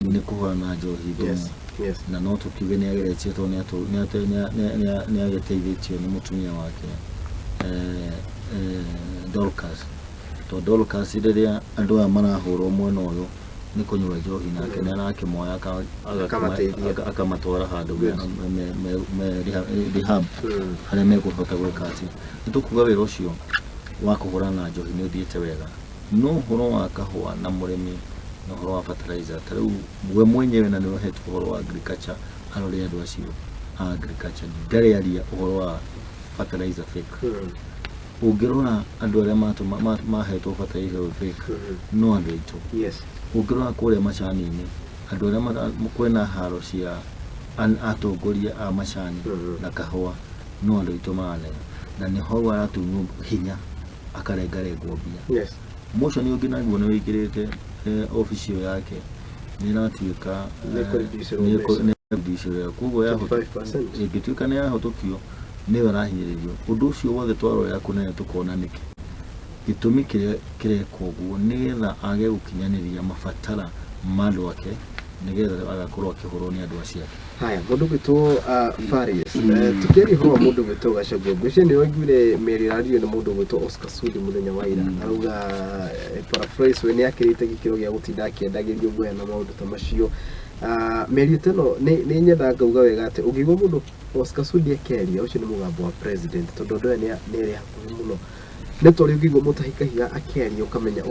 Gĩtũmi nĩ kũhũrana na njohi thumu. Na no tũkiuge nĩ ageretie tondũ nĩ agĩteithĩtio nĩ mũtumia wake, Dorcas. Tondũ Dorcas, rĩrĩa andũ aya marahũrwo mwena ũyũ nĩ kũnyua njohi, nake nĩ arakĩmoya Akamateithia. Akamatwara handũ me rehab harĩa mekũhota gwĩka atĩ nĩ tũkuga wĩra ũcio wa kũhũrana na njohi nĩ ũthiĩte wega. No ũhoro wa kahũa na mũrĩmi na ũhoro wa fertilizer, ta rĩu we mwenyewe na nĩwe ũhetwo ũhoro wa agriculture, arore andũ acio a agriculture, ndarĩ aria ũhoro wa fertilizer fake. Ũngĩrora andũ arĩa mahetwo fertilizer fake no andũ aitũ. Ũngĩrora kũrĩa macani-inĩ, andũ arĩa kwĩna haro cia atongoria a macani na kahũa, no andũ aitũ maranega na nĩ hau aratunywo hinya, akarengarengwo mbia. Motion ũngĩ naguo nĩ wĩingĩrĩte, obici ĩyo yake nĩ ĩratuĩka Nĩ kũreducerwo mbeca. Nĩ kũreducerwo. Koguo 25%. Ĩngĩtuĩka nĩ yahũtũkio, nĩwe arahinyĩrĩrio. Ũndũ ũcio wothe twarorera kũnene, tũkona nĩkĩ gĩtũmi kĩrĩa kĩrekwo ũguo, nĩgetha age gũkinyanĩria mabatara ma andũ ake, nĩgetha agakorwo akĩhũrwo nĩ andũ acio ake. Haya, mũndũ gwĩtwo Faris, tukiaria ũhoro wa mũndũ gwĩtwo Gachagua, ngwĩciria nĩ waiguire mĩario ĩraririo nĩ mũndũ gwĩtwo Oscar Sudi mũthenya wa ira. Arauga, paraphrase, we nĩ akĩrĩte gĩkĩro gĩa gũtinda akĩendagĩrio guoya na maũndũ ta macio. Mĩario ta ĩno nĩ nyendaga ngauga wega atĩ ũngĩigua mũndũ Oscar Sudi akĩaria, ũcio nĩ mũgambo wa president, tondũ andũ aya nĩ arĩ hakuhĩ mũno. Nĩ ta ũrĩa ũngĩigua Mũtahi Kahiga akĩaria ũkamenya.